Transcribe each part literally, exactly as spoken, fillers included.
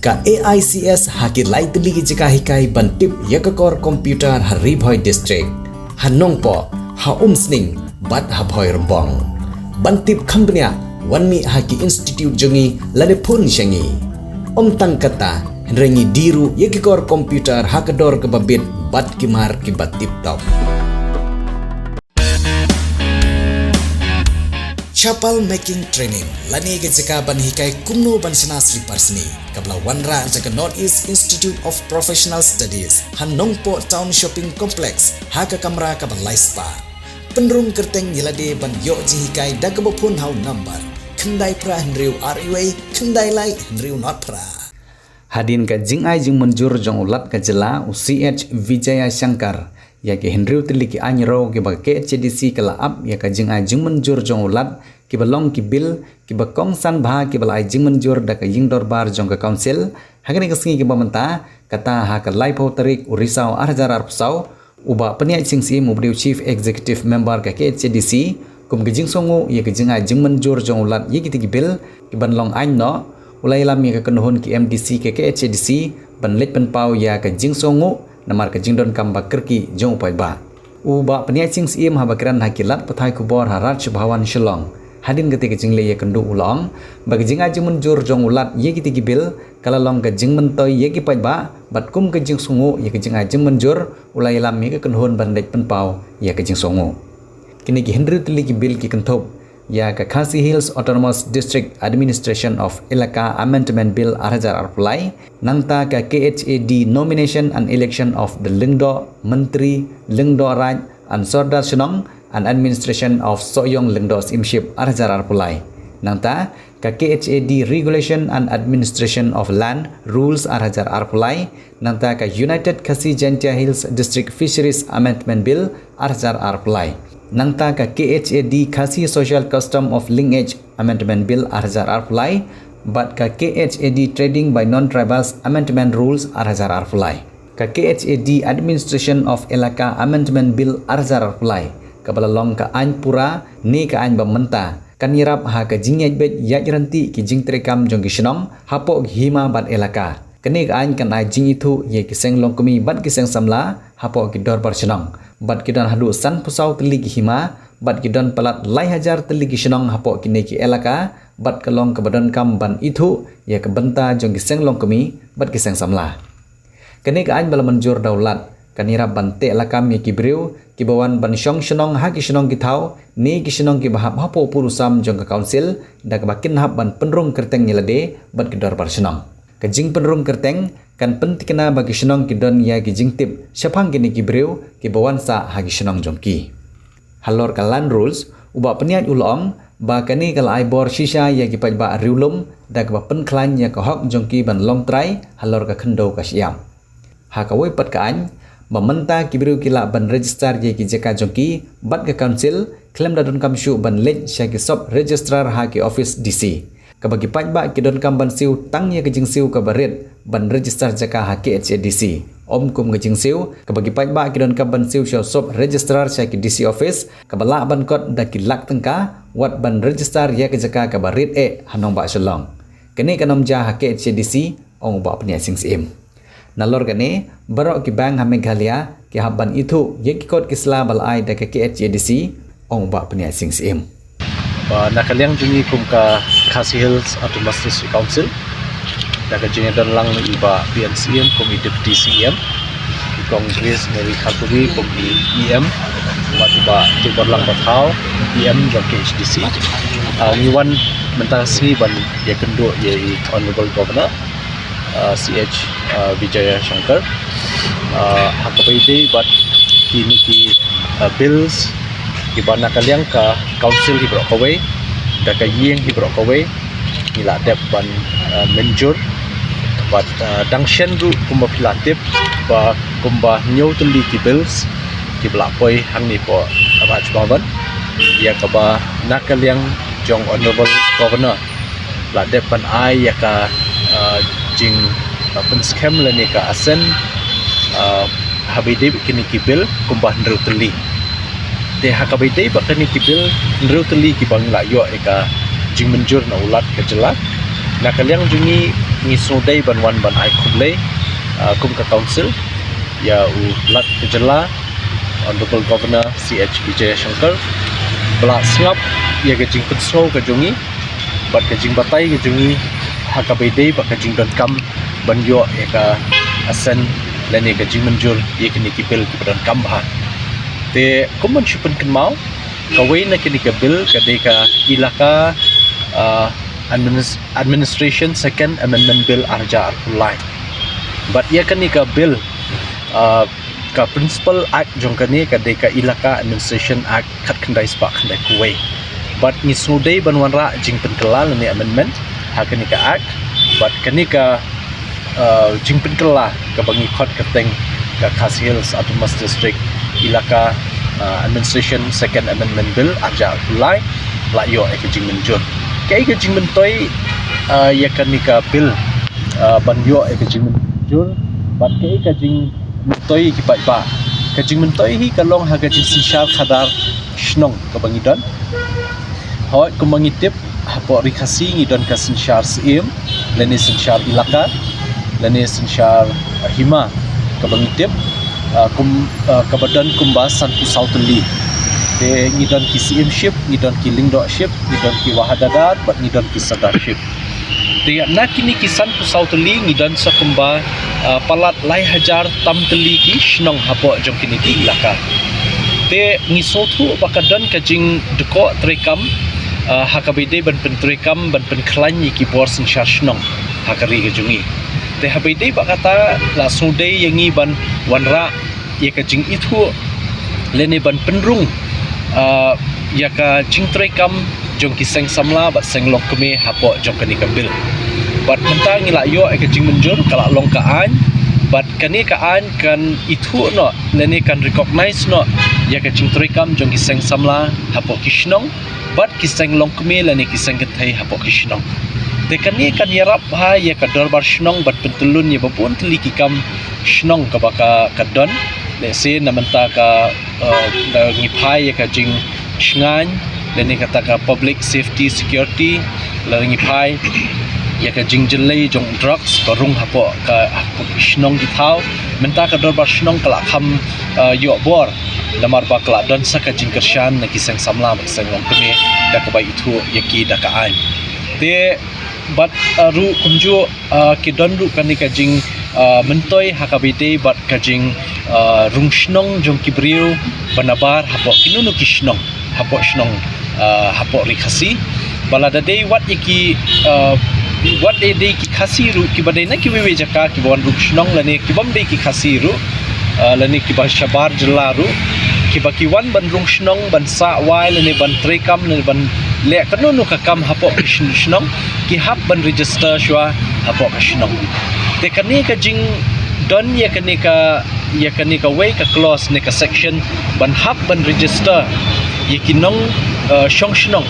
Ka A I C S ha ki lai tylli ki jaka hikai ban tip ïa ka kor computer ha Ri Bhoi District, ha Nongpoh, ha Umsning bad ha Bhoirymbong. Ban tip kham bniah, wan mih ha ki institute jong ngi lane phone sha ngi. Ym tang kata, hynrei ngi die ruh ïa ki kor computer ha ka dor kaba bit bad ki mar kiba tip top. Chapal Making Training lane ka jaka ban hikai kumno ban shna slipar sni, kaba la wanrah da ka North East Institute of Professional Studies ha Nongpoh Town Shopping Complex ha ka kamra kaba lai spah. Pynrung kyrteng ïa lade ban ïoh jinghikai da kaba phone ha u number khyndai phra hynriew ar wei khyndai lai hynriew nod phra. Hadien ka jingai jingmynjur jong u Lat ka jylla, u C H Vijayashankar, ïa ki hynriew tylli ki aiñ rew kiba ka K H A D C ka la ap ïa ka jingai jingmynjur jong u Lat, kiba long ki bill kiba kongsan bha kiba la ai jingmynjur da ka ïingdorbar jong ka Council ha kane ka sngi kaba mynta, kata ha ka laiphew tarik u Risaw ar hajar arphew saw. U Bah Pynïaid Sing Syiem, uba dei u Chief Executive Member ka K H A D C, kum ka jingsngewnguh ïa ka jingai jingmynjur jong u Lat ïa kitei ki bill kiban long aiñ noh, u la ïalam ïa ka kynhun ki M D C ka K H A D C ban leit pynpaw ïa ka jingsngewnguh namar ka jingdonkam ba kyrkieh jong u paidbah. U Bah Pynïaid Sing Syiem haba kren ha ki lad pathai khubor ha Raj Bhavan Shillong hadien katei ka jingleit ïakynduh, u la ong ba ka jingai jingmynjur jong u Lat ïa kitei ki bill ka la long ka jingmyntoi ïa ki paidbah bad kum ka jingsngewnguh ïa ka jingai jingmynjur, u la ïalam ïa ka kynhun ban leit pynpaw ïa ka jingsngewnguh. Kine ki hynriew tylli ki bill ki kynthup ïa ka Khasi Hills Autonomous District Administration of Elaka Amendment Bill ar hajar arphew lai, nangta ka K H A D Nomination and Election of the Lyngdoh, Myntri, Lyngdoh Raid and Sordar Shnong and Administration of Sohiong Lyngdoh Syiemship ar hajar arphew lai, nangta ka K H A D Regulation and Administration of Land Rules ar hajar arphew lai, nangta ka United Khasi Jaintia Hills District Fisheries Amendment Bill ar hajar arphew lai, nangta ka K H A D Khasi Social Custom of Lineage Amendment Bill ar hajar arphew lai, bad ka K H A D Trading by Non-Tribals Amendment Rules ar hajar arphew lai. Ka K H A D Administration of Elaka Amendment Bill ar hajar arphew lai, kaba la long ka aiñ pura ne ka aiñ ba mynta, kan ïarap ha ka jingïaid beit ïaid ryntih ki jingtreikam jong ki shnong hapoh ki hima bad elaka. Kane ka aiñ kan ai jingithuh ïa ki seng longkmie bad ki seng samla hapoh ki dorbar shnong, bad ki don haduh sanphew saw tylli ki hima bad ki don palat lai hajar tylli ki shnong hapoh kine ki elaka, bad ka long kaba donkam ban ithuh ïa ka bynta jong ki seng longkmie bad ki seng samla. Kane ka aiñ ba la mynjur da u Lat kan ïarap ban teh lakam ïa ki briew kiba wan ban shong shnong ha ki shnong ki thaw ne ki shnong kiba hap hapoh pud u sam jong ka Council, da kaba kin hap ban pynrung kyrteng ïa lade bad ki dorbar shnong. Ka jingpynrung kyrteng kan pynthikna ba ki shnong ki don ïa ki jingtip shaphang kine ki briew kiba wan sah ha ki shnong jong ki. Halor ka Land Rules, u Bah Pynïaid u la ong ba kane ka la ai bor shisha ïa ki paidbah riewlum da kaba pynkhlaiñ ïa ka hok jong ki ban long trai halor ka khyndew ka shyiap. Ha kawei pat ka aiñ, ba mynta ki briew ki lah ban register ïa ki jaka jong ki bad ka Council khlem da donkam shuh ban leit sha ki sub registrar ha ki office D C. Kaba ki paidbah ki donkam ban siew tang ïa ka jingsiew kaba rit ban register jaka ha K H A D C, ym kum ka jingsiew kaba ki paidbah ki donkam ban siew sha sub registrar sha ki D C office, kaba lah ban kot da ki lak tyngka wat ban register ïa ka jaka kaba rit eh ha nongbah Shillong. Kane kan ym jia ha K H A D C, ong u Bah Pynïaid Sing Syiem. Nalor kane, baroh ki bank ha Meghalaya ki hap ban ithuh ïa ki kot ki sla ba la ai da ka K H A D C, ong u Bah Pynïaid Sing Syiem. Ba na ka liang jong ngi kum ka Khasi Hills Autonomous District Council, da ka jingïadon lang na i Bah P N Syiem kum i Deputy C E M, i Kong Grace Mary Kharkongui kum i E M, bad i Bah Tubor Lang Bathaw, E M jong K H A D C. Ah, ngi wan mynta ka sngi ban ïakynduh ïa i Honorable Governor, ah, C H, ah, Vijayashankar. Ah, ha kaba ïadei bad kine ki, ah, bills kiba na ka liang ka Council hi baroh kawei, da ka ïing hi baroh kawei, ngi la dep ban, ah, mynjur. Bad, ah, dang shen ruh kumba phi la tip ba kumba hynñiew tylli ki bills kiba la poi hangne hapoh Raj Bhavan, ïa kaba na ka liang jong Honorable Governor la dep ban ai ïa ka, ah, jing, ah, pynskhem lane ka assent, ah, haba ïadei bad kine ki bill kumba hynriew tylli. Te ha kaba ïadei bad kine ki bill hynriew tylli kiba ngi la ïoh ïa ka jingmynjur na u Lat ka jylla, na ka liang jong ngi Ngi sngewdei ban wan ban ai khublei, ah, kum ka council, ïa u Lat ka jylla, Honorable Governor C H Vijayashankar, ba la sngap ïa ka jingpynsngew ka jong ngi bad ka jingbatai ka jong ngi ha kaba ïadei bad ka jingdonkam ban ïoh ïa ka assent lane ka jingmynjur ïa kine ki bill kiba donkam bha. Te kum ban shu pynkynmaw, kawei na kine ki bill ka dei ka Elaka, ah, Administ- Administration Second Amendment Bill arhajar arphew lai. Bad ïa kane ka bill, ah, ka principal act jong kane ka dei ka Elaka Administration Act khatkhyndai spah khyndai phew wei. Bad ngi sngewdei ban wanrah jingpynkylla lane amendment ha kane ka act. Bad kane ka, ah, jingpynkylla kaba ngi khot kyrteng ka Khasi Hills Autonomous District Elaka, ah, Administration Second Amendment Bill arhajar arphew lai la ïoh ïa ka jingmynjur. Kaei ka jingmyntoi, ah, ïa kane ka bill, ah, ban ïoh ïa ka jingmynjur bad kaei ka jingmyntoi ki paidbah? Ka jingmyntoi hi ka long ha ka jingsynshar khadar shnong kaba ngi don. Hooid, kumba ngi tip, hapoh Ri Khasi ngi don ka synshar Syiem lane synshar Elaka lane synshar, ah, Hima kaba ngi tip, ah, kum, ah, kaba don kumba sanphew saw tylli. Te ngi don ki Syiemship, ngi don ki Lyngdohship, ngi don ki Wahadadar bad ngi don ki Sardarship. Te na kine ki sanphew saw tylli ngi don sa kumba, ah, palat lai hajar tam tylli ki shnong hapoh jong kine ki Elaka. Te ngi sngewthuh ba ka don ka jingdkoh treikam, ah, ha kaba ïadei ban pyntreikam ban pynkhlaiñ ïa ki bor synshar shnong ha ka ri ka jong ngi. Te haba ïadei bad kata la sngewdei ïa ngi ban wanrah ïa ka jingithuh lane ban pynrung, ah, ïa ka jingtreikam jong ki seng samla bad seng longkmie hapoh jong kane ka bill. Bad mynta ngi la ïoh ïa ka jingmynjur, ka la long ka aiñ. Bad kane ka aiñ kan ithuh noh lane kan recognize noh ïa ka jingtreikam jong ki seng samla hapoh ki shnong bad ki seng longkmie lane ki seng kynthei hapoh ki shnong. Te kane kan ïarap bha ïa ka dorbar shnong ban pyntyllun ïa ba bun tylli ki kam shnong kaba ka, ka don. Lehse na mynta ka, eh, da ngi phai ïa ka jingshngaiñ lane kata ka public safety security, lada ngi phai ïa ka jingjyllei jong drugs ba rung hapoh ka, hapoh ki shnong ki thaw. Mynta ka dorbar shnong ka la kham, eh, ïoh bor namar ba ka la don sa ka jingkyrshan na ki seng samla bad ki seng longkmie da kaba ithuh ïa ki da ka aiñ. Te bad, eh, ruh kumjuh, eh, ki don ruh kane ka jing, eh, myntoi ha kaba ïadei bad ka jing, eh, rung shnong jong ki briew ba nabar hapoh kino kino ki shnong hapoh shnong, eh, hapoh Ri Khasi. Ba lada dei wat ïa ki, eh, wat ïa dei ki Khasi ruh kiba dei na kiwei wei jaka kiba wan rung shnong lane kibym dei ki Khasi ruh, eh, lane kiba shabar jylla ruh, kiba ki wan ban rung shnong, ban sah wai lane ban treikam lane ban leh kano kano ka kam hapoh ki shnong, ki hap ban register shuwa hapoh ka shnong. Te kane ka jingdon ïa kane ka, ïa kane kawei ka clause ne ka section ban hap ban register ïa ki nong, eh, shong shnong.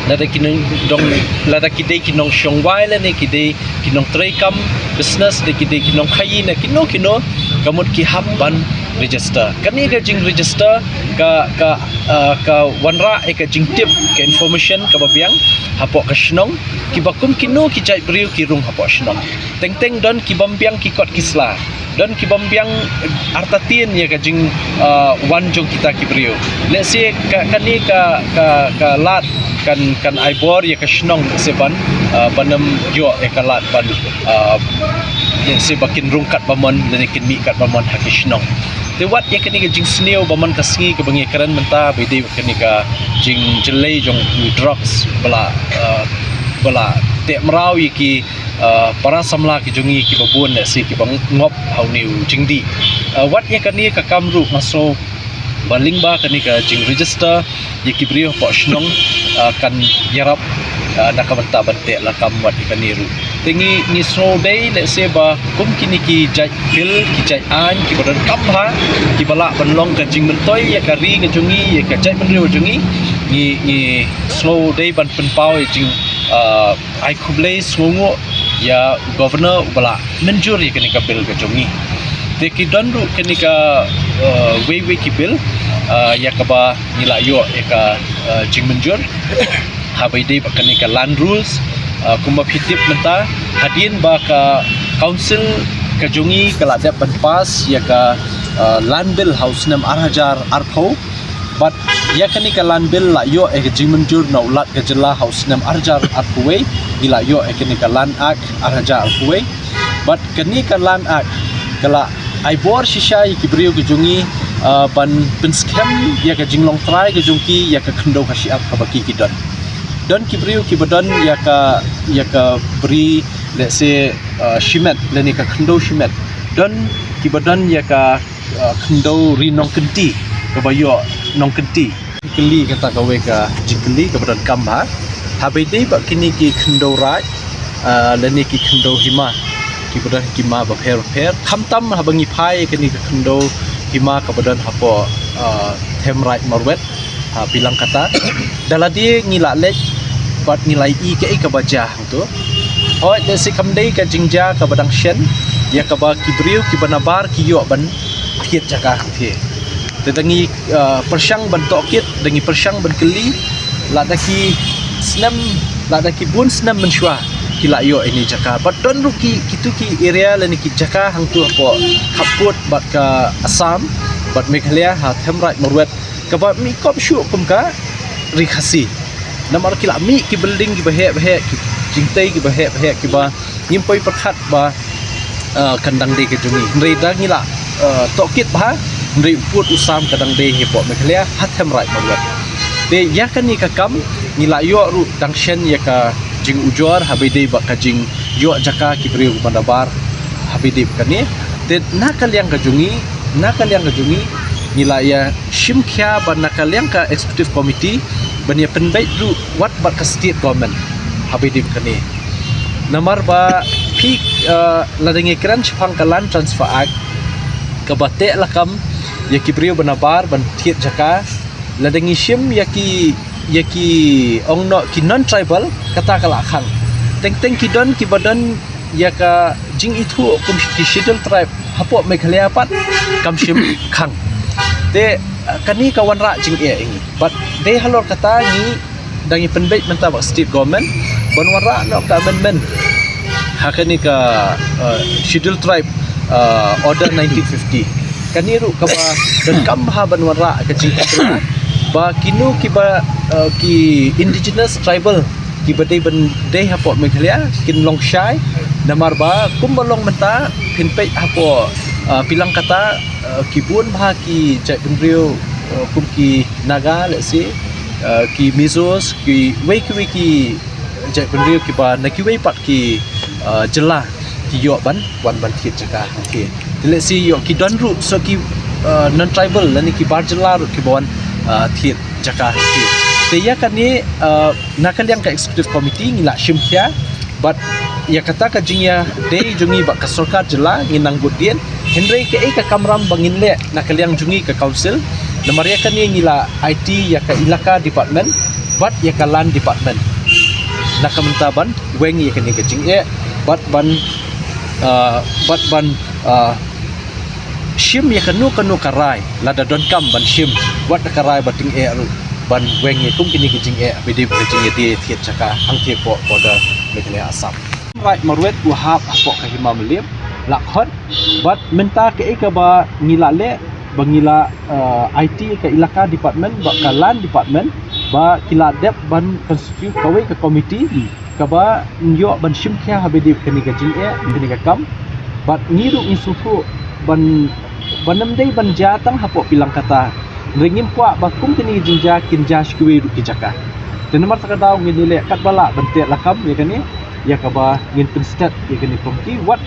Lada ki nong dong, lada ki dei ki nongshong wai lane ki dei ki nongtreikam business, lada ki dei ki nongkhaïi ne kino kino, ka mut ki hap ban register. Kane ka jingregister ka, ka, eh, ka wanrah ïa ka jingtip, ka information kaba biang hapoh ka shnong, kiba kum kino ki jait briew ki rung hapoh shnong. Teng teng don kibym biang ki kot ki sla, don kibym biang, eh, artatien ïa ka jing, eh, wan jong kita ki briew. Lehse ka, kane ka, ka, ka lad kan, kan ai bor ïa ka shnong se ban, eh, ban ym ïoh ïa ka lad ban, eh, lehse ba kin rung katba mon lane kin mih katba mon ha ki shnong. Te wat ïa kane ka jingsniew ba man ka sngi kaba ngi kren mynta ba ïadei bad kane ka jingjyllei jong u drugs ba la, eh, ba la teh mraw ïa ki, eh, para samla ki jong ngi kiba bun lehse kiba ngop ha une u jingdih. Eh, wat ïa kane ka kam ruh nga sngew ba lyngba kane ka jingregister ïa ki briew hapoh shnong, eh, kan ïarap, eh, na ka bynta ban teh lakam wat ïa kane ruh. Te ngi, ngi sngewdei lehse ba kum kine ki jait bill, ki jait aiñ kiba donkam bha kiba lah ban long ka jingmyntoi ïa ka ri ka jong ngi, ïa ka jaitbynriew jong ngi, ngi, ngi sngewdei ban pynpaw ïa jing, eh, ai khublei sngewnguh ïa u Governor uba la mynjur ïa kane ka bill ka jong ngi. Te ki don ruh kane ka, eh, wei wei ki bill, eh, ïa kaba ngi la ïoh ïa ka, eh, jingmynjur haba ïadei bad kane ka Land Rules, Uh, kumba phi tip mynta, hadien ba ka council ka jong ngi ka la dep ban pass ïa ka uh, land bill ha u snem ar hajar arphew. Bad ïa kane ka land bill la ïoh ïa ka jingmynjur na u lat ka jylla ha u snem ar hajar arphew wei, ngi la ïoh ïa kane ka land act ar hajar arphew wei. Bad kane ka land act ka la ai bor shisha ïa ki briew ka jong ngi uh, ban pynskhem ïa ka jinglong trai ka jong ki ïa ka khyndew ka shyiap kaba ki ki don. Don ki briew kiba don ïa ka ïa ka bri, let's say uh, shimet lane ka khyndew shimet. Don kiba don ïa ka uh, khyndew ri nongkynti kaba ïoh nongkynti. Kylli kata kawei ka jingkylli kaba donkam ha. Haba ïadei bad kine ki khyndew raid uh, lane ki khyndew hima kiba don ki ma bapher bapher. Khamtam haba ngi phai kane ka khyndew hima kaba don hapoh uh, them raid Marwet ha Bilang kata. Da lade ngi la leit bad ngi la ïohi kaei kaba jia hangto. Hooid, lehse kam dei ka jingjia kaba dang shen ïa kaba ki briew kiba nabar ki ïoh ban thied jaka hangtei. Te da ngi uh, pyrshang ban tohkit, da ngi pyrshang ban kylli, lada ki snem, lada ki bun snem mynshuwa ki la ïoh ïa ine i jaka. Bad don ruh ki kitu ki area lane ki jaka hangto hapoh khappud bad ka Assam bad Meghalaya ha them raid Marwet kaba mih kop shuh kum ka ri Khasi. Namar ki la mih ki building kiba heh ba heh, ki jingtei kiba heh ba heh, kiba ngim poi pyrkhat ba uh, kan dang dei ka jong ngi. Hynrei da ngi la uh, tohkit bha, hynrei u pud u sam ka dang dei hapoh Meghalaya ha them raid Marwet. Te ïa kane ka kam ngi la ïoh ruh dang shen ïa ka jingujor haba ïadei bad ka jingïoh jaka ki briew kiba nabar haba ïadei bad kane. Te na ka liang ka jong ngi, na ka liang ka jong ngi, ngi la ïa shim khia ba na ka liang ka executive committee ban ïa pynbeit ruh wat bad ka state government haba ïadei bad kane. Namar ba phi uh, lada ngi kren shaphang ka Land Transfer Act kaba teh lakam ïa ki briew ba nabar ban thied jaka, lada ngi shim ïa ki ïa ki ong noh ki non tribal, kata ka la khang. Teng teng ki don kiba don ïa ka jingithuh kum ki schedule tribe hapoh Meghalaya pat kam shym khang. Te uh, kane ka wanrah jingeh ïa ngi. Bad dei halor kata ngi da ngi pynbeit mynta bad state government ban wanrah noh ka amendment ha kane ka uh, schedule tribe uh, order nineteen fifty. Kane ruh kaba donkam bha ban wanrah ka jingkyntu ba kino kiba uh, ki indigenous tribal kiba dei ban dei hapoh Meghalaya kin long shai. Namar ba kumba long mynta phin peit hapoh uh, Bilang kata uh, ki bun bha ki jaitbynriew uh, kum ki Naga, let's say uh, ki Mizos, ki wei ki wei ki jaitbynriew kiba na kiwei pat ki uh, jylla ki ïoh ban wan ban thied jaka hangtei. Te let's say ïoh ki don ruh so ki uh, non tribal lane ki bar jylla ruh kiba wan uh, thied jaka hangtei. Te ïa kane uh, na ka liang ka executive committee ngi la shim khia bad ïa kata ka jingïadei jong ngi bad ka sorkar jylla ngi nang bud dien. Hynrei kaei ka kamram ba ngin leh na ka liang jong ngi ka council, namar ïa kane ngi la aiti ïa ka ilaka department bad ïa ka land department na ka bynta ban weng ïa kane ka jingeh bad ban uh, bad ban uh, shim ïa kano kano ka rai lada donkam ban shim, wat ka rai ba tyngeh ruh ban weng ïa kum kine ki jingeh ba dei ka jingïadei thied jaka hangtei hapoh border Meghalaya Assam. Raid Marwet u hap hapoh ka hima Mylliem la khot bad mynta kaei kaba ngi la leh ba ngi la uh, aiti ka ilaka department bad ka land department ba ki la dep ban constitute kawei ka committee kaba ïoh ban shim khia haba dei kane ka jingeh kane ka kam. Bad ngi ruh ngi sngewthuh ban ban ym dei ban jia tang hapoh Bilang kata. Hynrei ngim kwah ba kum kine ki jingjia kin jia sha kiwei ruh ki jaka. Te namar kata ka daw ngin ïaleh katba lah ban teh lakam ïa kane ïa kaba ngin pynstet ïa kane ka committee wat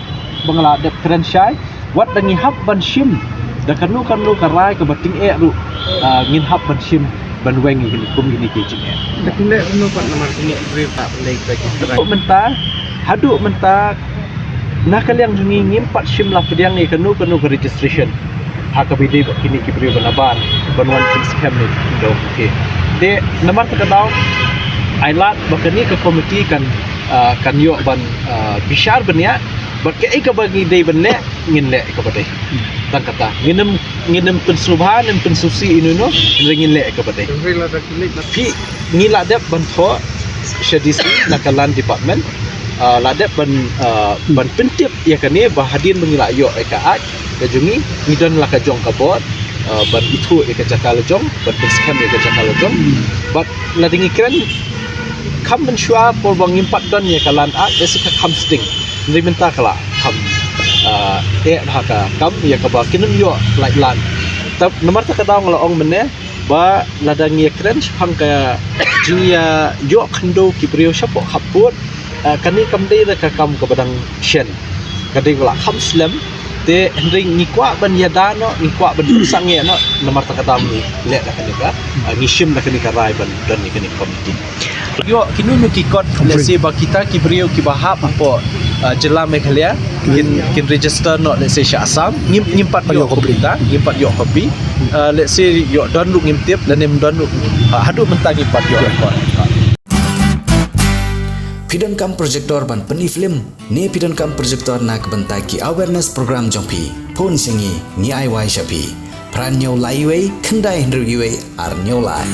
ba nga la dep kren shai. Wat da ngi hap ban shim da kano kano ka rai kaba tyngeh ruh uh, ngin hap ban shim ban weng ïa kine kum kine ki jingeh. Te kin leh kumno pat namar kine ki briew ba lei ba ki trai. Haduh mynta, haduh mynta na ka liang jong ngi ngim pat shim la pdiang ïa kano kano ka registration ha kaba dei bad kine ki briew ba nabar ban wan pynskhem ïa ki khyndew. Te namar kata ka daw ai lad ba kane ka committee kan uh, kan ïoh ban uh, bishar bniah bad kaei kaba ngi dei ban leh ngin leh kaba dei. Tang kata ngin ym ngin ym pynsngewbha ngin ym pynsngewsih ïa uno uno, hynrei ngin leh kaba dei. Phi ngi la dep ban thoh sha D C na ka Land Department, uh, la dep ban, uh, ban pyntip ïa kane ba hadien ba ngi la ïoh ïa ka Act ka jong ngi, ngi don la ka jong ka board, uh, ban ithuh ïa ka jaka la jong, ban pynskhem ïa ka jaka la jong. Bad lada ngi kren kham mynshuwa por ba ngim pat don ïa ka Land Act, lehse ka kham sting. Hynrei mynta ka la kham, uh, eh ha ka kam ïa kaba kin ym ïoh lait land. Tap namar ta ka daw nga la ong mynne, ba lada ngi ïa kren shaphang ka jingïaïoh khyndew ki briew shapoh khappud, uh, kane kam dei da ka kam kaba dang shen. Ka dei ka la kham slem. Te hynrei ngi kwah ban ïada noh, ngi kwah ban sangeh noh, namar ta ka daw ngi leh da kane ka, uh, ngi shim da kane ka rai ban don ïa kane ka committee. Ïoh kino kino ki kot, lehse ba kita ki briew kiba hap hapoh, uh, jylla Meghalaya kin, kin register noh, lehse sha Assam, ngim, ngim pat ïoh copy ta, ngim pat ïoh copy. Uh, lehse ïoh don ruh ngim tip, lane ym don ruh, uh, haduh mynta ngim pat ïoh record. Phi donkam projector ban pyni film, ne phi donkam projector na ka bynta ki awareness program jong phi? Phone sha ngi, ngi ai wai sha phi. Phra hynñiew lai wei, khyndai hynriew wei, ar hynñiew lai.